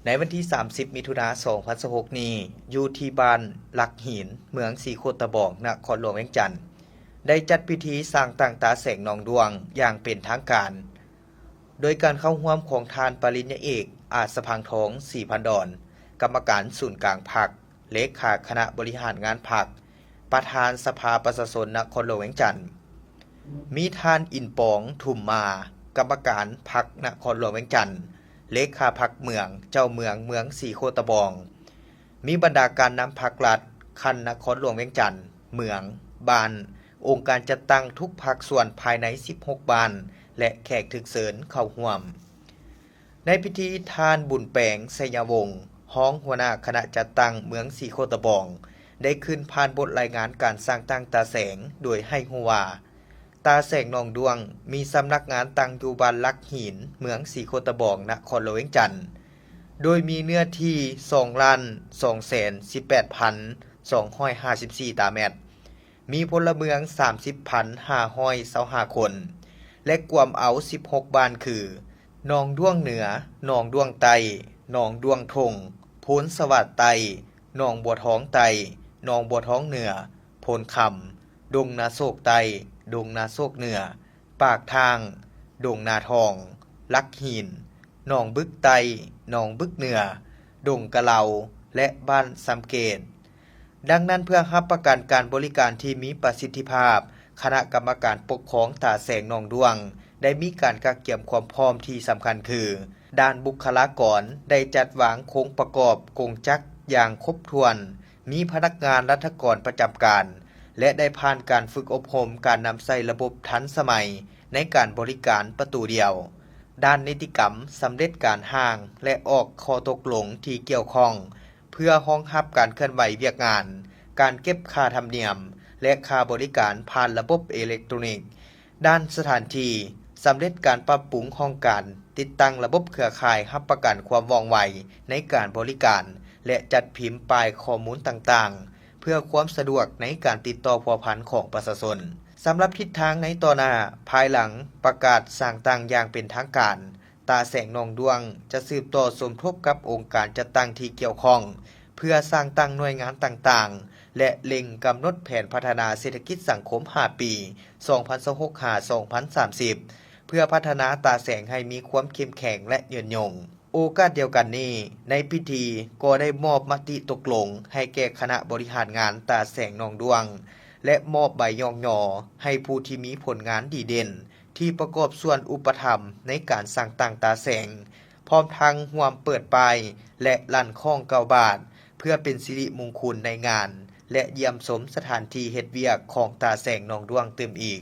ໃນວັນທີສາມສິບ ມິຖຸນາ ສອງພັນຊາວຫົກນີ້ ຢູ່ທີ່ບ້ານຫຼັກຫີນ ເມືອງສີໂຄດຕະບອງ ນະຄອນຫຼວງວຽງຈັນ ໄດ້ຈັດພິທີສ້າງຕັ້ງຕາແສງໜອງດ້ວງຢ່າງເປັນທາງການ ໂດຍການເຂົ້າຮ່ວມຂອງທ່ານປະລິນຍາເອກ ອາດສະພັງທອງ ສີພັນດອນ ກຳມະການສູນກາງພັກ, ເລຂາຄະນະບໍລິຫານງານພັກ, ປະທານສະພາປະຊາຊົນນະຄອນຫຼວງວຽງຈັນ, ມີທ່ານ ອິນປອງ ທຸມມາ ກຳມະການພັກນະຄອນຫຼວງວຽງຈັນ, ເລຂາພັກເມືອງ, ເຈົ້າເມືອງເມືອງສີໂຄດຕະບອງ, ມີບັນດາການນຳພັກລັດຂັ້ນນະຄອນຫຼວງວຽງຈັນ, ເມືອງ, ບ້ານ, ອົງການຈັດຕັ້ງທຸກພາກສ່ວນພາຍໃນສິບຫົກບ້ານ ແລະ ແຂກຖືກເຊີນເຂົ້າຮ່ວມ. ໃນພິທີ, ທ່ານ ບຸນແປງ ໄຊຍະວົງ ຮອງຫົວໜ້າຄະນະຈັດຕັ້ງເມືອງສີໂຄດຕະບອງ ໄດ້ຂຶ້ນຜ່ານບົດລາຍງານການສ້າງຕັ້ງຕາແສງ ໂດຍໃຫ້ຮູ້ວ່າ ຕາແສງໜອງດ້ວງ ມີສຳນັກງານຕັ້ງຢູ່ບ້ານຫຼັກຫີນ ເມືອງສີໂຄດຕະບອງ ນະຄອນຫຼວງວຽງຈັນ ໂດຍມີເນື້ອທີ່ ສອງລ້ານສອງແສນສິບແປດພັນສອງຮ້ອຍຫ້າສິບສີ່ຕາແມັດ, ມີພົນລະເມືອງ ສາມສິບພັນຫ້າຮ້ອຍຊາວຫ້າຄົນ ແລະ ກວມເອົາສິບຫົກບ້ານຄື ໜອງດ້ວງເໜືອ, ໜອງດ້ວງໃຕ້, ໜອງດ້ວງທົ່ງ, ໂພນສະຫວັດໃຕ້, ໜອງບົວທອງໃຕ້, ໜອງບົວທອງເໜືອ, ໂພນຄຳ, ດົງນາໂຊກໃຕ້, ດົງນາໂຊກເໜືອ, ປາກທາງ, ດົງນາທອງ, ຫຼັກຫີນ, ໜອງບຶກໃຕ້, ໜອງບຶກເໜືອ, ດົງກະເລົາ ແລະ ບ້ານຊຳເກດ. ດັ່ງນັ້ນ, ເພື່ອຮັບປະກັນການບໍລິການທີ່ມີປະສິດທິພາບ, ຄະນະກຳມະການປົກຄອງຕາແສງໜອງດ້ວງ ໄດ້ມີການກະກຽມຄວາມພ້ອມທີ່ສຳຄັນຄື ດ້ານບຸກຄະລາກອນ ໄດ້ຈັດວາງໂຄງປະກອບກົງຈັກຢ່າງຄົບຖ້ວນ, ມີພະນັກງານລັດຖະກອນປະຈຳການ ແລະ ໄດ້ຜ່ານການຝຶກອົບຮົມການນຳໃຊ້ລະບົບທັນສະໄໝໃນການບໍລິການປະຕູດຽວ. ດ້ານນິຕິກຳສຳເລັດການຮ່າງ ແລະ ອອກຂໍ້ຕົກລົງທີ່ກ່ຽວຂ້ອງ ເພື່ອຮອງຮັບການເຄື່ອນໄຫວວຽກງານ, ການເກັບຄ່າທຳນຽມ ແລະ ຄ່າບໍລິການຜ່ານລະບົບເອເລັກໂຕຣນິກ. ດ້ານສະຖານທີ່, ສຳເລັດການປັບປຸງຫ້ອງການ, ຕິດຕັ້ງລະບົບເຄືອຂ່າຍຮັບປະກັນຄວາມວ່ອງໄວໃນການບໍລິການ ແລະ ຈັດພິມປ້າຍຂໍ້ມູນຕ່າງໆ ເພື່ອຄວາມສະດວກໃນການຕິດຕໍ່ພົວພັນຂອງປະຊາຊົນ. ສຳລັບທິດທາງໃນຕໍ່ໜ້າ, ພາຍຫຼັງປະກາດສ້າງຕັ້ງຢ່າງເປັນທາງການ, ຕາແສງໜອງດ້ວງຈະສືບຕໍ່ສົມທົບກັບອົງການຈັດຕັ້ງທີ່ກ່ຽວຂ້ອງ ເພື່ອສ້າງຕັ້ງໜ່ວຍງານຕ່າງໆ ແລະ ເລັ່ງກຳນົດແຜນພັດທະນາເສດຖະກິດສັງຄົມຫ້າປີ ສອງພັນຊາວຫົກ ຫາ ສອງພັນສາມສິບ ເພື່ອພັດທະນາຕາແສງໃຫ້ມີຄວາມເຂັ້ມແຂງ ແລະ ຍືນຍົງ. ໂອກາດດຽວກັນນີ້, ໃນພິທີກໍໄດ້ມອບມະຕິຕົກລົງໃຫ້ແກ່ຄະນະບໍລິຫານງານຕາແສງໜອງດ້ວງ ແລະ ມອບໃບຍ້ອງຍໍໃຫ້ຜູ້ທີ່ມີຜົນງານດີເດັ່ນ ທີ່ປະກອບສ່ວນອຸປະຖຳໃນການສ້າງຕັ້ງຕາແສງ, ພ້ອມທັງຮ່ວມເປີດປ້າຍ ແລະ ລັ່ນຄ້ອງເກົ້າບາດ ເພື່ອເປັນສິລິມຸງຄຸນໃນງານ ແລະ ຢ້ຽມຊົມສະຖານທີ່ເຮັດວຽກຂອງຕາແສງໜອງດ້ວງຕື່ມອີກ.